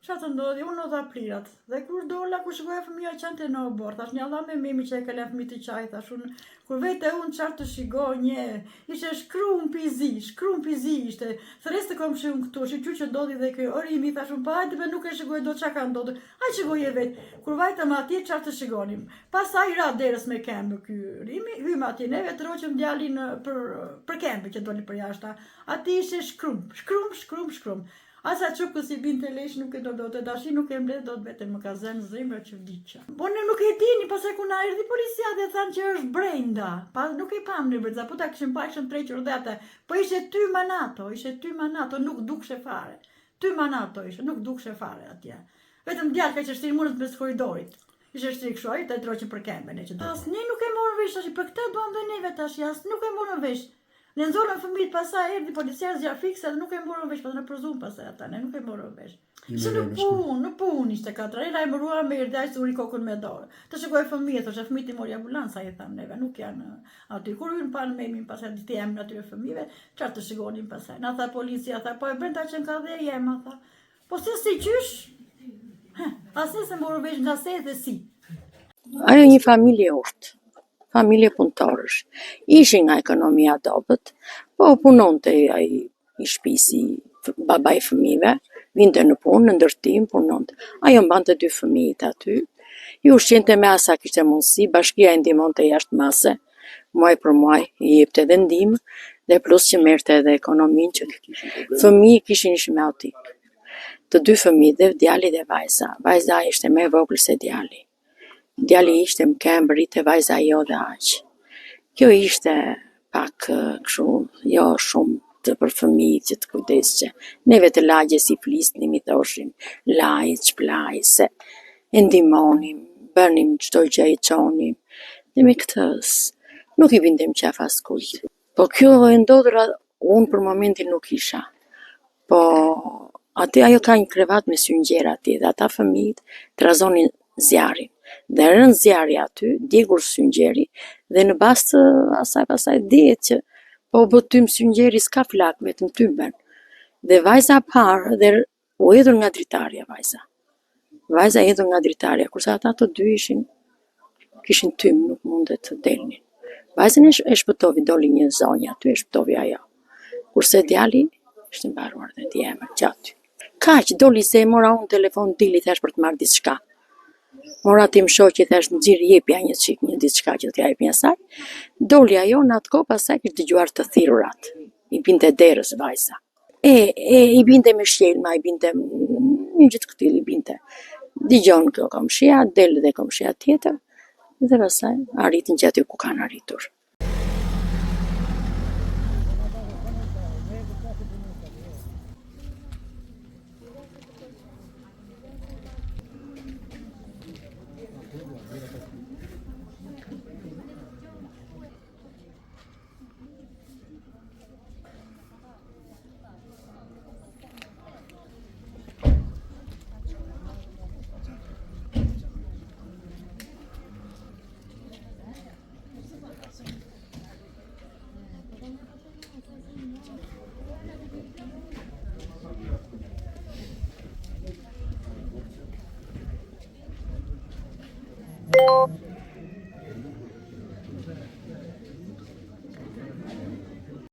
Çfarë të ndodhi? Unë hodha plirat. Dhe kur dola, kur shikoja fëmija qante në oborr, thash një Allah me memi që e ka lënë fëmijët të qaj, thash unë, kur vete unë çfarë të shikoj një, ishte shkrumb i zi, shkrumb i zi ishte, thërres të komshiun këtu, shyqyr që ndodhi dhe kjo, Rimi, thash unë, pa hajde be nuk e shikoj dot çka ka ndodhur, hajde shikoje vetë, kur vajtëm atje çfarë të shikonim, pastaj ra derës me këmbë ky Rimi, hymë atje neve tërhoqëm djalin për, për këmbë që doli përjashta, aty ishte shkrumb, shkrumb, shkrumb, shkrumb, Asa çupkës i binte lesh nuk e do dot e tashi nuk e mbledh dot veten më ka zënë zemra që vdiqa. Po ne nuk e dini, pastaj kur na erdhi policia dhe thanë që është brenda, pa nuk e pamë ne brenda, po ta kishim pa ishim tërhequr dhe atë. Po ishte tym anato, ishte tym anato, nuk dukshe fare. Tym anato ishte, nuk dukshe fare atje. Vetëm djalë ka që shtrirë mundet mes korridorit. Ishte shtrirë kështu, ai të tërhoqën për këmbë ne që As ne nuk e morëm vesh tash, për këtë duam dhe neve tash, as nuk e morëm vesh. Ne nxorëm fëmijët pastaj erdhi policia zjarrfikëse dhe nuk e morëm vesh, pastaj na përzunë pastaj ata, ne nuk e morëm vesh. Se në punë, në punë ishte katra, i lajmëruam me erdhi ai zuri kokën me dorë. Të shikoj fëmijët, thoshte fëmijët i mori ambulanca, i thamë neve, nuk janë aty. Kur hynë panë memin pastaj di të emrin atyre fëmijëve, çfarë të shikonin pastaj. Na tha policia, tha, po e brenda që ka dhe jema, tha. Po se si qysh? Asnjë s'e morëm vesh nga se dhe si. Ajo një familje e urtë, familje punëtorësh. Ishin nga ekonomia e dobët, po punonte ai i shtëpisë, baba i fëmijëve, vinte në punë, në ndërtim, punonte. Ajo mbante dy fëmijët aty, i ushqente me aq sa kishte mundësi, bashkia i ndihmonte jashtë mase, muaj për muaj i jepte edhe ndihmë dhe plus që merrte edhe ekonominë që fëmijë kishin ishin me autik. Të dy fëmijët dhe djali dhe vajza. Vajza ishte më e vogël se djali. Djali ishte në këmbë, rrite vajza jo dhe aq. Kjo ishte pak kështu, jo shumë të për fëmijë që të kujdesje. Neve të lagjes i flisnim, i thoshim, laj, çplaj, se e ndihmonim, bënim çdo gjë i çonim. Dhe me këtë nuk i bindem qafë askujt. Po kjo e ndodhur unë për momentin nuk isha. Po aty ajo ka një krevat me syngjer aty dhe ata fëmijët trazonin zjarrin. Dhe rënë zjarri aty, djegur syngjeri dhe në bazë të asaj pastaj dihet që po u bë tym syngjeri s'ka flakë, vetëm tym bën. Dhe vajza parë dhe U hedhur nga dritarja vajza. Vajza e hedhur nga dritarja, kurse ata të dy ishin kishin tym, nuk mundet të delnin. Vajzën e shpëtovi, doli një zonjë aty, e shpëtovi ajo. Kurse djali ishte mbaruar dhe djemër që aty. Kaq, doli se e mora unë telefon, dili thash për të marrë diçka. Mora tim shoqi thash nxirr jepja një çik një diçka që t'ja jep një asaj. Doli ajo në atë kohë pastaj kishte dëgjuar të thirrurat. I binte derës vajza. E, e, i binte me shqelma, i binte një gjë të këtillë i binte. Dëgjon kjo komshia, del dhe komshia tjetër dhe pastaj arritën që aty ku kanë arritur.